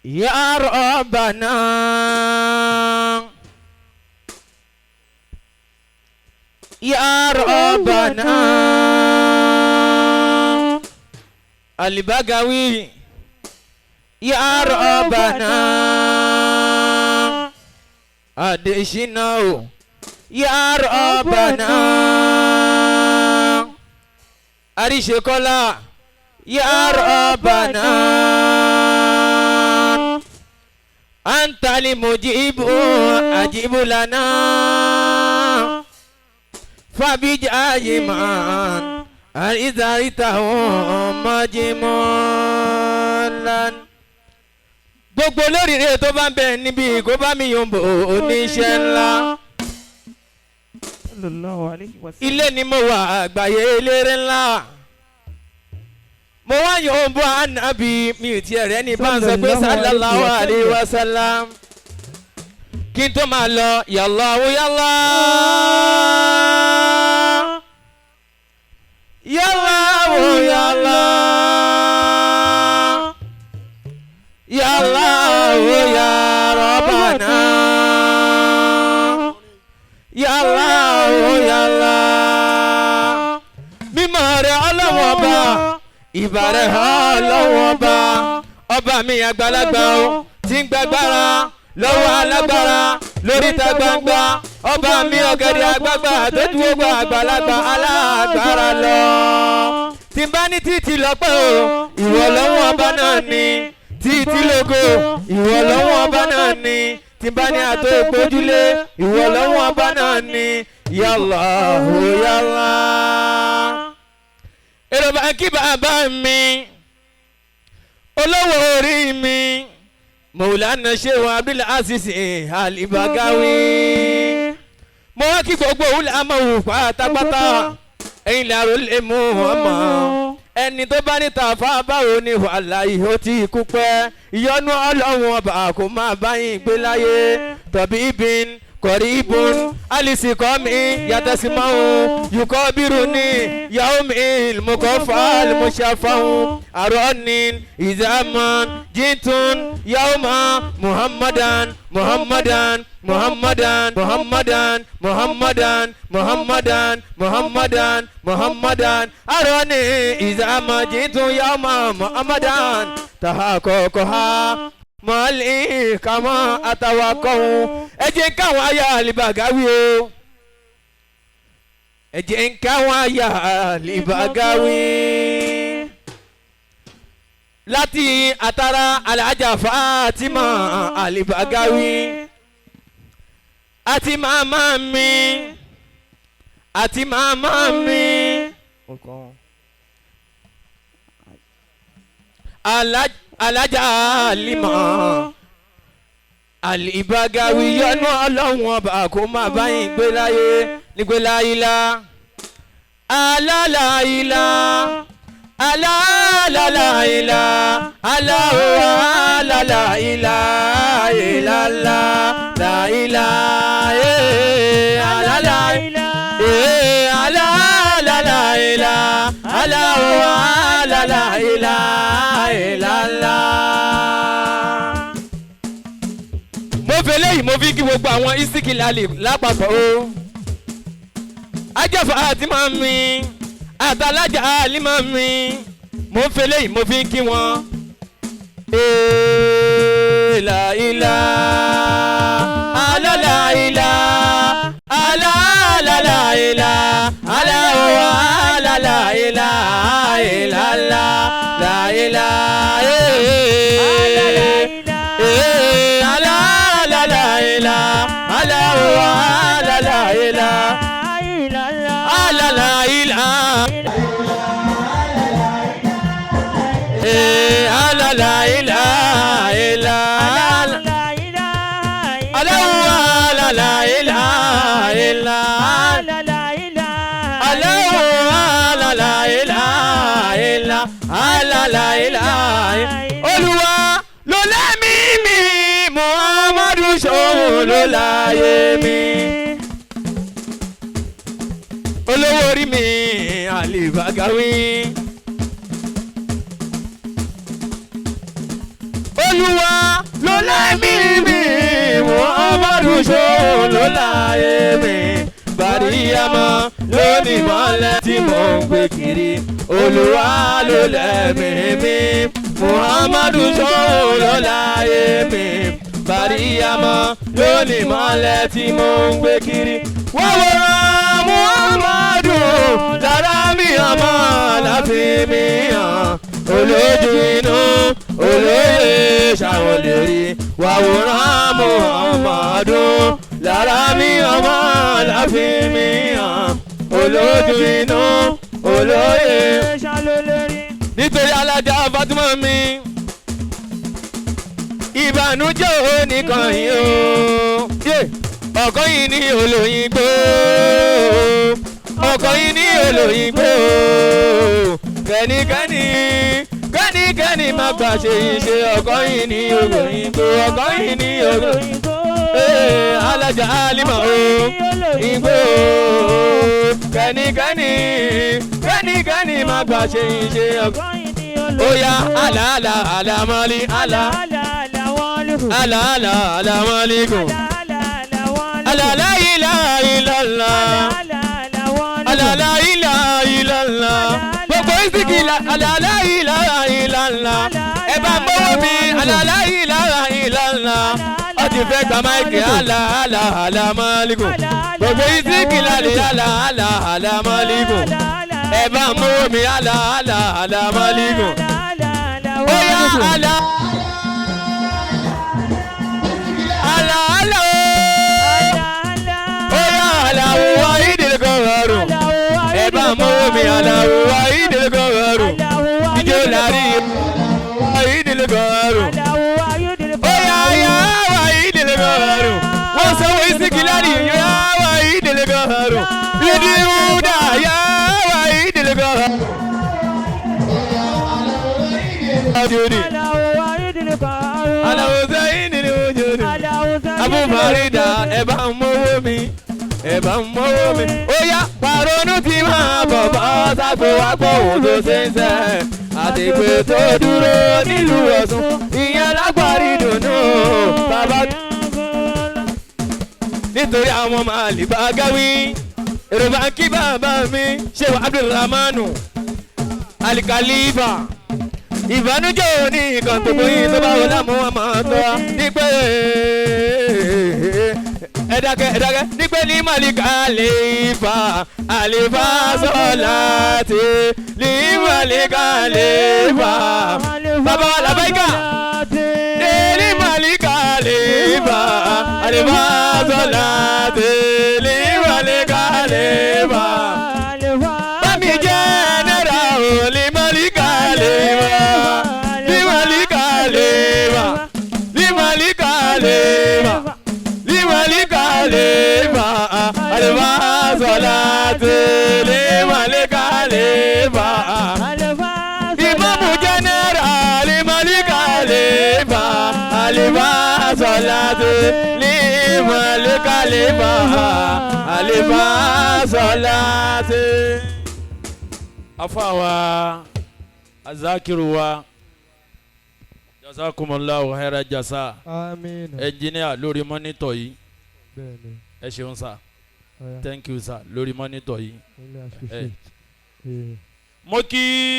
يا ربنا يا ربنا البغوي يا ربنا أدشناو يا ربنا أريشكولا يا ربنا أنت المجيب أجيب لنا فبجاي من أريته مجمولا gbogbo olóríire tó bá ń bẹ níbi kó bá mi yòǹbó oníṣẹ́ ńlá. Ilé ni mo wà àgbáyé eléré ńlá. Mo wá yòǹbó ànábì mi ò tiẹ̀ rẹ́ ní bá ń sọ pé sallallahu alaihi wasallam. Kí n tó máa lọ yàlá ó yàlá. Yàlá ó yàlá. Yàlá ó yà Rabbana. Yàlá ó yàlá. Mímọ́ rẹ̀ Ọlọ́hun Ọba, ìbà rẹ̀ Ọlọ́hun Ọba, ọba mi àgbàlagbà o, tí ń gbàgbára lọ́wọ́ alágbára lóríta gbangba, ọba mi ọ̀gẹ̀dẹ̀ àgbààgbà tó dúró gba àgbàlagbà alágbára lọ. Tí n bá ní títí lọ́pẹ́ o, ìwọ lọ́wọ́ ọba náà ni, títí lógo, ìwọ lọ́wọ́ ọba náà ni, tí n bá ní àtó ìgbójúlé, ìwọ lọ́wọ́ ọba náà ni, yàlá o yàlá. Èrò bá kí bàbá mi, olówó orí mi, Mọ̀wùlánà Ṣéhù Abdul Aziz Al-Bagawi. Mo wá kí gbogbo ulama pátápátá, ẹ̀yin làró lè mú wọn mọ̀. Ẹni tó bá ní tàfà báwo ni wàláhì ó ti kú pẹ́. Ìyọ́nú Ọlọ́run ọba kò máa bá yín gbé láyé. Tọ̀bí ibin kọ̀ríbùn alisikọ́mi yàtẹ̀símáhùn yukọ́bírúni yaomi mukọ́fàl mushafahun arọ́nin ìzàmán jintun yaoma muhammadan muhammadan muhammadan muhammadan muhammadan muhammadan muhammadan muhammadan arọ́nin ìzàmán jintun yaoma muhammadan tahakọ́kọ́ha mọ́lì kàmọ́ àtàwákọ́hún. Ẹ jẹ́ káwọn aya Al-Bagawi o, ẹ jẹ́ káwọn aya Al-Bagawi. Láti àtàrà Alhaja Fatima Al-Bagawi àti màmá mi, àti màmá mi, Alhaja Halima Al-Bagawi. Yọ́nú Ọlọ́run ọba kó máa bá yín gbé láyé nígbé láyìlá alálàyìlá alálàyìlá aláwọ̀ alálàyìlá ìlàlá làyìlá alálàyìlá alálàyìlá aláwọ̀ alálàyìlá ìlàlá. Mo fẹ́ lẹ́yìn mo fi kí gbogbo àwọn Istikilali lápapọ̀ o. Ajáfa àti máa mi àtàlájà àlì máa mi, mo fẹ́ lẹ́yìn mo fi kí wọn. Ìlà ìlà alálà ìlà alálà ìlà aláwọ̀ alálà ìlà ìlàlá làìlà alálà aláwọ̀ alálà ìlà alálà ìlà alálà ìlà ìlà aláwọ̀ alálà ìlà ìlà aláwọ̀ alálà ìlà ìlà alálà ìlà. Olúwa ló lẹ́mí mi, Muhammadu ṣòun ló láyé mi. Olówó orí mi Al-Bagawi. Olúwa lẹ́mí mi, Muhammadu ṣó ló láyé mi. Bàríyàmọ́ lónìí mọ́lẹ̀ tí mò ń gbé kiri. Olúwa ló lẹ́mí mi, Muhammadu ṣó ló láyé mi. Bàríyàmọ́ lónìí mọ́lẹ̀ tí mò ń gbé kiri. Wọ́n wòran Muhammadu lára mi ọmọ láfi mi hàn. Olójú inú olóye ṣàwọn lè rí. Wàwòrán Muhammadu lára mi ọmọ láfi mi hàn. Olójú inú olóye. Nítorí alájà Fatima mi, ìbànújẹ́ oníkan yìí o. Ọkọ yìí ní olóyìnbó, ọkọ yìí ní olóyìnbó. Kẹ́nikẹ́ni kẹ́nikẹ́ni má gbà ṣe iṣẹ́ ọkọ yìí ní olóyìnbó, ọkọ yìí ní olóyìnbó. Alájà Alima o, ìgbó. Kẹ́nikẹ́ni kẹ́nikẹ́ni má gbà ṣe iṣẹ́ ọkọ. Oya ala ala ala mali ala ala ala ala malikum ala la ilaha illallah ala la ilaha illallah gbogbo ìsìkìlà ala la ilaha illallah ẹ bá mọ́wọ́ mi ala la ilaha illallah ó ti fẹ́ gba máìkì ala ala ala malikum gbogbo ìsìkìlà lè ala ala ala malikum ẹ bá mọ́wọ́ mi ala ala ala malikum oya ala ala ala oya ala wa idil gọrọrù ẹ bá mọ́wọ́ mi ala wa idil gọrọrù ijó lárí wa idil gọrọrù oya ya wa idil gọrọrù wọ́n sanwó ìsìnkìlárì ya wa idil gọrọrù ìdíwúdà ya wa idil gọrọrù. Abu Farida ẹ bá ń mọ́wọ́ mi, ẹ bá ń mọ́wọ́ mi. Ó yá pàrọ̀nù tí máa bọ̀ bọ́ sápò wá pọ̀ òun tó ṣe ń sẹ́. Àtìpé tó dúró nílùú Ọ̀ṣun, ìyẹn lágbárí dùnú bàbá. Nítorí àwọn ọmọ àlìbá gáwí, èrò bá ń kí bàbá mi, ṣé wàá Abdulrahmanu Alikalifa. Ìbànújẹ́ òní nǹkan gbogbo yìí tó bá wọ lámú wọn máa tọ́ nígbẹ́ ẹ dákẹ́ ẹ dákẹ́ nígbẹ́ ní màlíkà àlefa àlefa sọ́lá tí ní màlíkà àlefa bàbá wa làbáyíkà ní màlíkà àlefa àlefa sọ́lá tí ní màlíkà àlefa bámi jẹ́ náírà òní màlíkà àlefa. Imamu General Malika Leba Aliba Salatu Li Malika Leba Aliba Salatu. Afawa azakiru wa jazakumullahu khaira jasa. Àmín. Engineer lórí mọ́nítọ̀ yìí. Bẹ́ẹ̀ni. Ẹ ṣeun sir. Thank you sir lórí mọ́nítọ̀ yìí. Really appreciate. Mo kí.